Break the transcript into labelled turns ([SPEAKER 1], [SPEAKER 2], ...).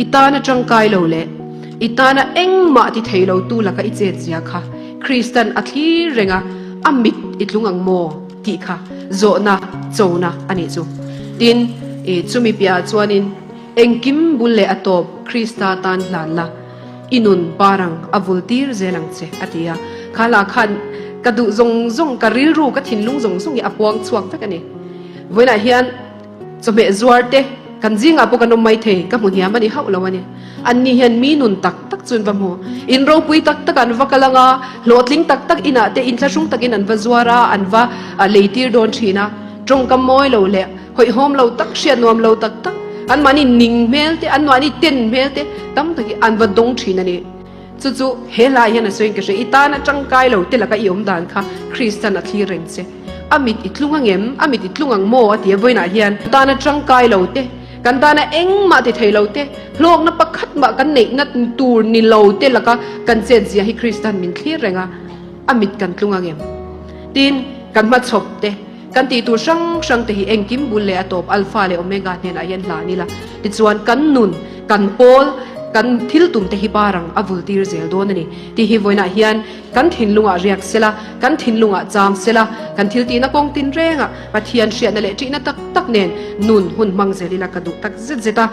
[SPEAKER 1] I tana tangkai lo leh i tana engmah ti thei lo tu laka i chet zia kha Kristan a thlir reng a, a mit i tlung ang maw tih kha zawhna chona a nih chu. Tin, i chumi piahah chuanin engkim bul leh a tawp Krista tan hlan la, i nun parang a vul tir zel ang che a ti a. Kha lah khan ka duh zawng zawng, ka rilru, ka thinlung zawng zawng hi a puang chhuak vek a ni. Vawiinah hian. Chawhmeh zuar te kan zingah pawh kan awm mai thei, ka hmu hniam a ni hauh lo a ni. Anni hian mi nun tak tak chu an va hmu. In ropui tak tak an va kal ang a, hlawhtling tak tak inah te inthlahrung takin an va zuar a, an va lei tir dawn thin a. Tawngkam mawi lo leh hawihhawm lo tak, hriat nuam lo tak tak, anmahni ning hmel te, anmahni ten hmel te tam takin an va dawng thin a ni. Chu chu he hlai hian a sawiin ka hria, i tan a tangkai lo te laka i awm dan kha Kristan a thlir reng che. A mit i tlung angem? A mit i tlung ang maw? a ti a vawiinah hian tan a tangkai lo te, kan tana engmah ti thei lo te, hlawkna pakhat mah kan neihna tur ni lo te laka kan chet zia hi Kristan min thlir reng a, a mit kan tlung angem? Tin, kan hmachhawp te. Kan tih tur hrang hrang te hi engkim bul leh a tawp Alpha leh Omega hnenah hian hlan ila, tichuan kan nun, kan pawl, kan thil tum te hi parang a vul tir zel dawn a ni tih hi vawiinah hian kan thinlungah riak sela, kan thinlungah cham sela, kan thil tihna kawng tin rengah Pathian hriatna leh ṭihna tak tak nen nun hun hmang zel ila ka duh tak zet zet a.